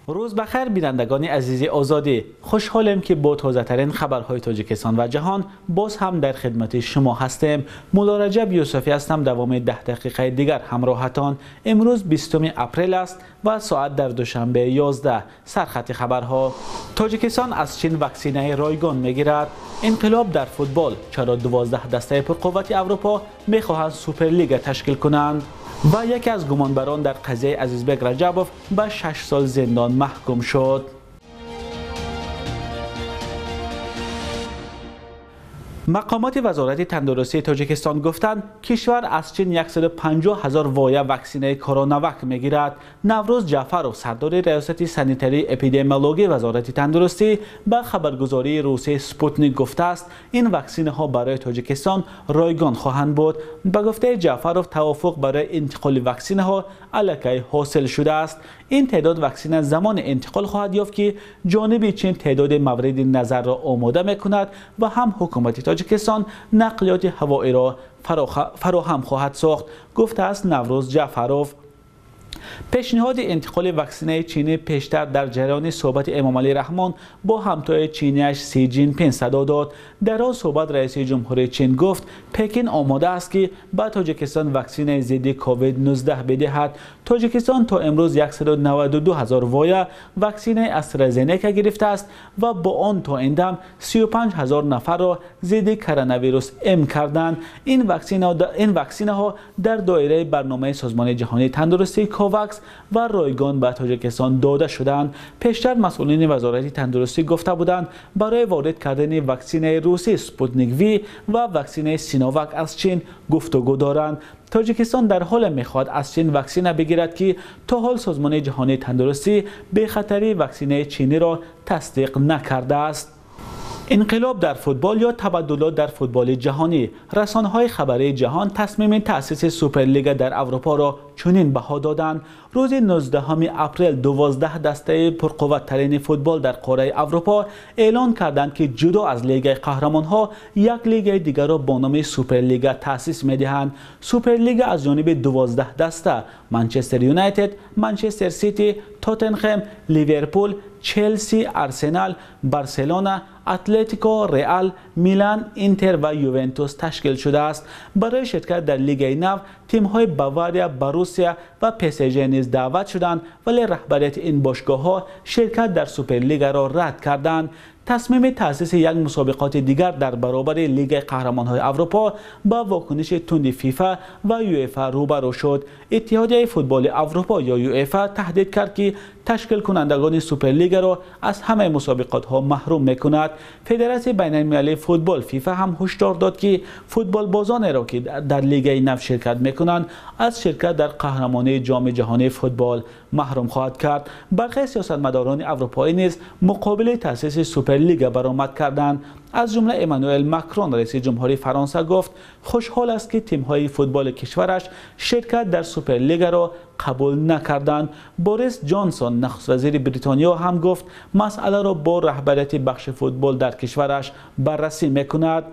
Рӯз бахайр, бинандагони азизи Озодӣ. Хушҳолем, ки бо тозатарин хабарҳои Тоҷикистон ва ҷаҳон боз ҳам дар хидмати шумо ҳастем. Мулло Раҷаб Юсуфӣ ҳастам. Давоми 10 дақиқаи дигар ҳамроҳатон. Имрӯз 20 апрел аст ва соат дар Душанбе 11. Сархати хабарҳо. Тоҷикистон аз Чин ваксинаи ройгон мегирад. Инқилоб дар футбол. Чаро 12 дастаи пурқуввати Аврупо мехоҳанд Суперлига ташкил кунанд? Ва яке аз гумонбарон дар қазияи Азизбек Раҷабов ба 6 сол зиндон маҳкум шуд. Мақомоти Вазорати тандурустии Тоҷикистон гуфтанд, кишвар аз Чин 150 ҳазор воя ваксинаи Коронавак мегирад. Наврӯз Ҷаъфаров, сардори раёсати санитарии эпидемиологии Вазорати тандурустӣ, ба хабаргузории русии Спутник гуфтааст, ин ваксинаҳо барои Тоҷикистон ройгон хоҳанд буд. Ба гуфтаи Ҷаъфаров, тавофуқ барои интиқоли ваксинаҳо аллакай ҳосил шудааст. Ин теъдод ваксина замоне интиқол хоҳад ёфт, ки ҷониби Чин теъдоди мавриди назарро омода мекунад ва ҳам ҳукумати Тоҷикистон нақлиёти ҳавоиро фароҳам хоҳад сохт, гуфтааст Наврӯз Ҷаъфаров. Пешниҳоди интиқоли ваксинаи чинӣ пештар дар ҷараёни суҳбати Эмомалӣ Раҳмон бо ҳамтои чинияш Си Ҷинпин садо дод. Дар он суҳбат раиси ҷумҳурии Чин гуфт, Пекин омода аст, ки ба Тоҷикистон ваксинаи зидди COVID-19 бидиҳад. Тоҷикистон то имрӯз 192 ҳазор воя ваксинаи AstraZeneca гирифтааст ва бо он то ин дам 35 ҳазор нафарро зидди коронавирус эм карданд. Ин ваксинаҳо дар доираи барномаи Созмони ҷаҳонии тандурустӣ Ковакс ва ройгон ба Тоҷикистон дода шуданд. Пештар масъулини Вазорати тандурустӣ гуфта буданд, барои ворид кардани ваксинаи русӣ Спутник V ва ваксинаи Синовак аз Чин гуфтугӯ доранд. Тоҷикистон дар ҳоле мехоҳад аз Чин ваксина бигирад, ки то ҳол Созмони ҷаҳонии тандурустӣ бехатарии ваксинаи чиниро тасдиқ накардааст. Инқилоб дар футбол ё табаддулот дар футболи ҷаҳонӣ. Расонаҳои хабарии ҷаҳон тасмими таъсиси Суперлига дар Аврупоро чунин баҳо доданд. Рӯзи 19 апрел 12 дастаи пурқувваттарини футбол дар қораи Аврупо эълон карданд, ки ҷудо аз Лигаи қаҳрамонҳо як лигаи дигарро бо номи Суперлига таъсис медиҳанд. Суперлига аз ҷониби 12 даста Манчестер Юнайтед, Манчестер Сити, Тоттенхем, Ливерпул, Челси, Арсенал, Барселона, Атлетико, Реал, Милан, Интер ва Ювентус ташкил шудааст. Барои ширкат дар лигаи нав тимҳои Бавария, Боруссия ва ПСЖ низ даъват шуданд, вале раҳбарияти ин бошгоҳҳо ширкат дар Суперлигаро рад карданд. Тасмими таъсиси як мусобиқоти дигар дар баробари Лигаи қаҳрамонҳои Аврупо ба вокуниши тунди ФИФА ва ЮЭФА рӯбарӯ шуд. Иттиҳодияи футболи Аврупо ё ЮЭФА таҳдид кард, ки ташкилкунандагони Суперлигаро аз ҳамаи мусобиқотҳо маҳрум мекунад. Федератсияи байналмилалии футбол ФИФА ҳам ҳушдор дод, ки футболбозонеро, ки дар лигаи нав ширкат мекунанд, аз ширкат дар қаҳрамонии Ҷоми ҷаҳонии футбол маҳрум хоҳад кард. Бархе сиёсатмадорони аврупоӣ низ муқобили таъсиси Суперлига баромад карданд. Аз ҷумла Эммануэл Макрон, раиси ҷумҳурии Фаронса, гуфт хушҳол аст, ки тимҳои футболи кишвараш ширкат дар Суперлигаро қабул накарданд. Борис Ҷонсон, нахуствазири Бритониё, ҳам гуфт масъаларо бо раҳбарияти бахши футбол дар кишвараш баррасӣ мекунад.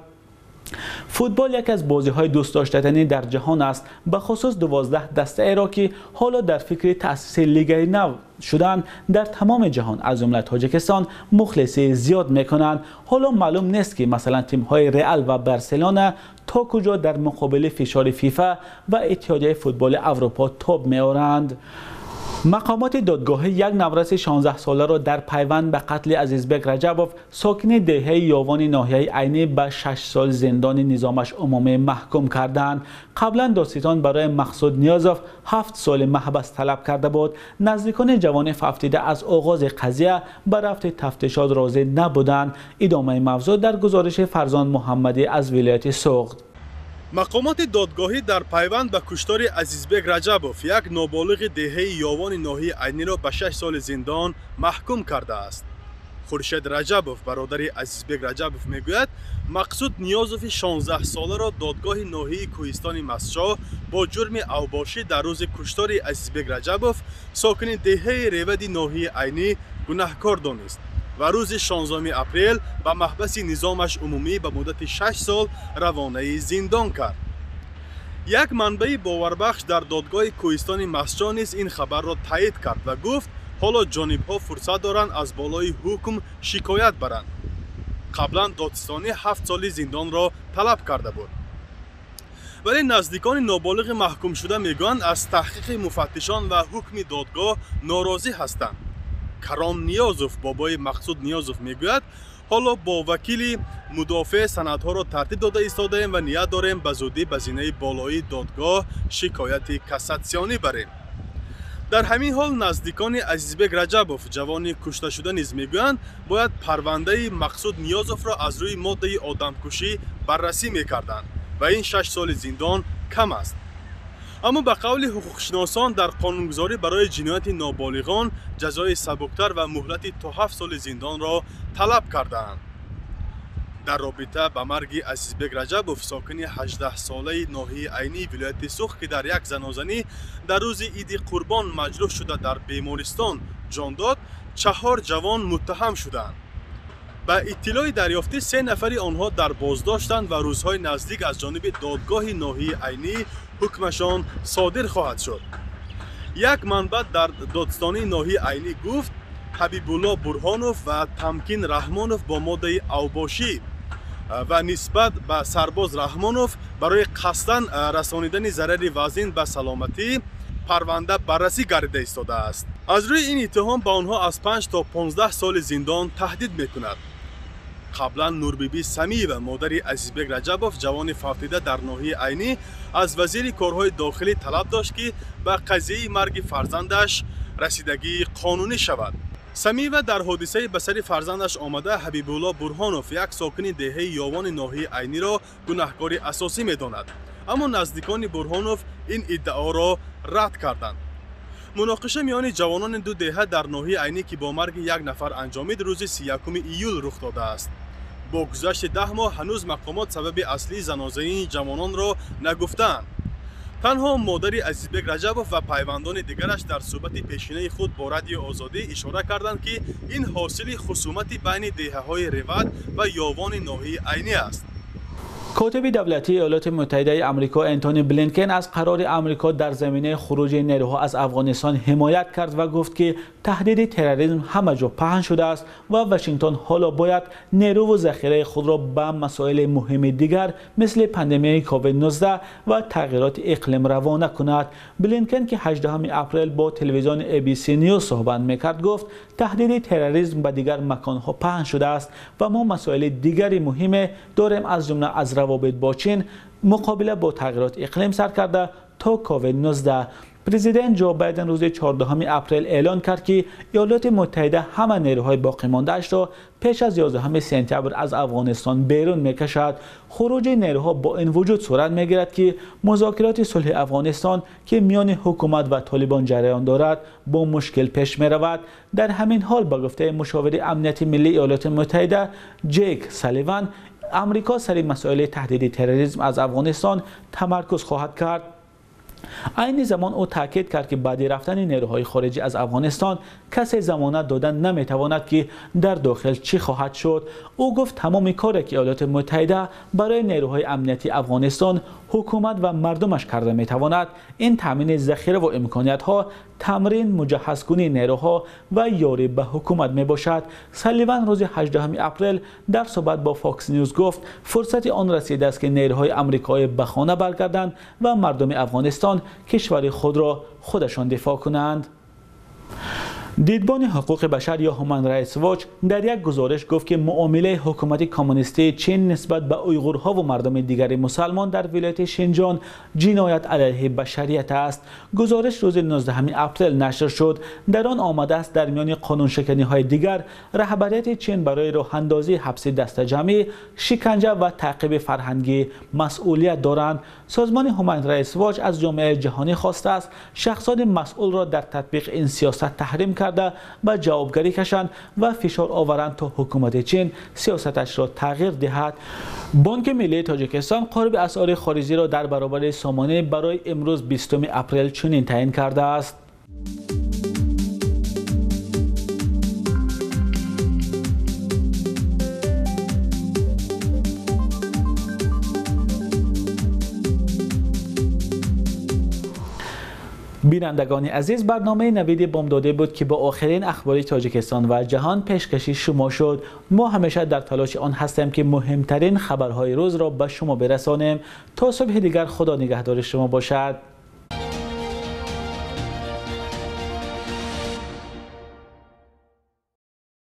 Футбол яке аз бозиҳои дӯстдоштатарин дар ҷаҳон аст, ба хусус 12 дастаеро, ки ҳоло дар фикри таъсиси лигаи нав шуданд, дар тамоми ҷаҳон аз ҷумла Тоҷикистон мухлисӣ зиёд мекунанд. Ҳоло маълум нест, ки масалан тимҳои Реал ва Барселона то куҷо дар муқобили фишори ФИФА ва Иттиҳодияи футболи Аврупо тоб меоранд. Мақомоти додгоҳӣ як навраси 16-соларо дар пайванд ба қатли Азизбек Раҷабов, сокини деҳаи Ёвони ноҳияи Айнӣ, ба 6 сол зиндони низомаш умумӣ маҳкум карданд. Қаблан додситон барои Мақсуд Ниёзов 7 соли маҳбас талаб карда буд. Наздикони ҷавони фавтида аз оғози қазия ба рафти тафтишот розӣ набуданд. Идомаи мавзӯъ дар гузориши Фарзон Муҳаммадӣ аз вилояти Суғд. Мақомоти додгоҳӣ дар пайванд ба куштори Азизбек Раҷабов, як ноболиғи деҳаи Ёвони ноҳияи Айниро ба 6 соли зиндон маҳкум кардааст. Хуршед Раҷабов, бародари Азизбек Раҷабов, мегӯяд, Мақсуд Ниёзови 16-соларо додгоҳи ноҳияи Кӯҳистони Мастчоҳ бо ҷурми авбошӣ дар рӯзи куштори Азизбек Раҷабов, сокини деҳаи Ревади ноҳияи Айнӣ, гунаҳкор донист ва рӯзи 16 апрел ба маҳбаси низомаш умумӣ ба муддати 6 сол равонаи зиндон кард. Як манбаи боварбахш дар додгоҳи Кӯҳистони Мастчоҳ низ ин хабарро таъид кард ва гуфт Ҳоло ҷонибҳо фурсат доранд аз болои ҳукм шикоят баранд. Қаблан додситонӣ 7 соли зиндонро талаб карда буд. Вале наздикони ноболиғи маҳкумшуда мегӯянд, аз таҳқиқи муфаттишон ва ҳукми додгоҳ норозӣ ҳастанд. Каром Ниёзов, бобои Мақсуд Ниёзов, мегӯяд, ҳоло бо вакили мудофеъ санадҳоро тартиб дода истодаем ва ният дорем ба зудӣ ба зинаи болоии додгоҳ шикояти кассатсионӣ барем. Дар ҳамин ҳол наздикони Азизбек Раҷабов, ҷавони кушташуда, низ мегӯянд, бояд парвандаи Мақсуд Ниёзовро аз рӯи моддаи одамкушӣ баррасӣ мекарданд ва ин 6 соли зиндон кам аст. Аммо ба қавли ҳуқуқшиносон, дар қонунгузорӣ барои ҷинояти ноболиғон ҷазои сабуктар ва муҳлати то 7 соли зиндонро талаб кардаанд. Дар робита ба марги Азизбек Раҷабов, сокини 18-солаи ноҳияи Айнии вилояти Суғд, ки дар як занозанӣ дар рӯзи Иди Қурбон маҷрӯҳ шуда дар бемористон ҷон дод, 4 ҷавон муттаҳам шуданд. Ба иттилои дарёфтӣ, 3 нафари онҳо дар боздоштанд ва рӯзҳои наздик аз ҷониби додгоҳи ноҳияи Айнӣ ҳукмашон содир хоҳад шуд. Як манбаъ дар додситонии ноҳияи Айнӣ гуфт, Ҳабибулло Бурҳонов ва Тамкин Раҳмонов бо моддаи авбошӣ ва нисбат ба Сарбоз Раҳмонов барои қасдан расонидани зарари вазин ба саломатӣ парванда баррасӣ гардида истодааст. Аз рӯи ин иттиҳом ба онҳо аз 5 то 15 соли зиндон таҳдид мекунад. Қаблан Нурбибӣ Самиева, модари Азизбек Раҷабов, ҷавони фавтида дар ноҳияи Айнӣ, аз вазири корҳои дохилӣ талаб дошт, ки ба қазияи марги фарзандаш расидагии қонунӣ шавад. Самиева дар ҳодисаи ба сари фарзандаш омада Ҳабибулло Бурҳонов, як сокини деҳаи Ёвони ноҳияи Айниро гунаҳкори асосӣ медонад. Аммо наздикони Бурҳонов ин иддаоро рад карданд. Муноқиша миёни ҷавонони ду деҳа дар ноҳияи Айнӣ, ки бо марги як нафар анҷомид, рӯзи 31 июл рух додааст. Бо гузашти 10 моҳ ҳанӯз мақомот сабаби аслии занозании ҷавононро нагуфтаанд. Танҳо модари Азизбек Раҷабов ва пайвандони дигараш дар суҳбати пешинаи худ бо Радиои Озодӣ ишора карданд, ки ин ҳосили хусумати байни деҳаҳои Реват ва Ёвони ноҳияи Айнӣ аст. Котиби давлатии Иёлоти Муттаҳидаи Амрико Энтони Блинкен аз қарори Амрико дар заминаи хуруҷи нерӯҳо аз Афғонистон ҳимоят кард ва гуфт, ки таҳдиди терроризм ҳама ҷо паҳн шудааст ва Вашингтон ҳоло бояд нерӯ ва захираи худро ба масоили муҳими дигар мисли пандемияи COVID-19 ва тағйироти иқлим равона кунад. Блинкен, ки 18 апрел бо телевизиони ABC News суҳбат мекард, гуфт таҳдиди терроризм ба дигар маконҳо паҳн шудааст ва мо масоили дигари муҳиме дорем, аз ҷумла аз равобит бо Чин, муқобила бо тағйироти иқлим сар карда то COVID-19. Президент Ҷо Байден рӯзи 14 апрел эълон кард, ки Иёлоти Муттаҳида ҳама нерӯҳои боқимондаашро пеш аз 11 сентябр аз Афғонистон берун мекашад. Хуруҷи нерӯҳо бо ин вуҷуд сурат мегирад, ки музокироти сулҳи Афғонистон, ки миёни ҳукумат ва Толибон ҷараён дорад, бо мушкил пеш меравад. Дар ҳамин ҳол, ба гуфтаи мушовири амнияти миллии Иёлоти Муттаҳида Ҷейк Салливан, Амрико сари масоили таҳдиди терроризм аз Афғонистон тамаркуз хоҳад кард. Айни замон ӯ таъкид кард, ки баъди рафтани нерӯҳои хориҷӣ аз Афғонистон касе замонат додан наметавонад, ки дар дохил чӣ хоҳад шуд. Ӯ гуфт тамоми коре, ки Иёлоти Муттаҳида барои нерӯҳои амниятии Афғонистон, ҳукумат ва мардумаш карда метавонад, ин таъмини захира ва имкониятҳо, тамрин, муҷаҳҳазкунии нерӯҳо ва ёрӣ ба ҳукумат мебошад. Салливан рӯзи 18 апрел дар суҳбат бо Fox News гуфт фурсати он расидааст, ки нерӯҳои амрикоӣ ба хона баргарданд ва мардуми Афғонистон кишвари худро худашон дифоъ кунанд. Дидбони ҳуқуқи башар ё Human Rights Watch дар як гузориш гуфт, ки муомилаи ҳукумати коммунистии Чин нисбат ба уйғурҳо ва мардуми дигари мусалмон дар вилояти Шинҷон ҷиноят алайҳи башарият аст. Гузориш рӯзи 19 апрел нашр шуд. Дар он омадааст, дар миёни қонуншиканиҳои дигар раҳбарияти Чин барои роҳандозии ҳабси дастаҷамъӣ, шиканҷа ва таъқиби фарҳангӣ масъулият доранд. Созмони Human Rights Watch аз ҷомеаи ҷаҳонӣ хостааст шахсони масъулро дар татбиқи ин сиёсат таҳрим карда ба ҷавобгарӣ кашанд ва фишор оваранд то ҳукумати Чин сиёсаташро тағйир диҳад. Бонки Миллии Тоҷикистон қурби асъори хориҷиро дар баробари сомонӣ барои имрӯз 20 апрел чунин таъин кардааст. Бинандагони азиз, барномаи Навиди Бомдодӣ буд, ки бо охирин ахбори Тоҷикистон ва ҷаҳон пешкаши шумо шуд. Мо ҳамеша дар талоши он ҳастем, ки муҳимтарин хабарҳои рӯзро ба шумо бирасонем. То субҳи дигар, Худо нигаҳдори шумо бошад.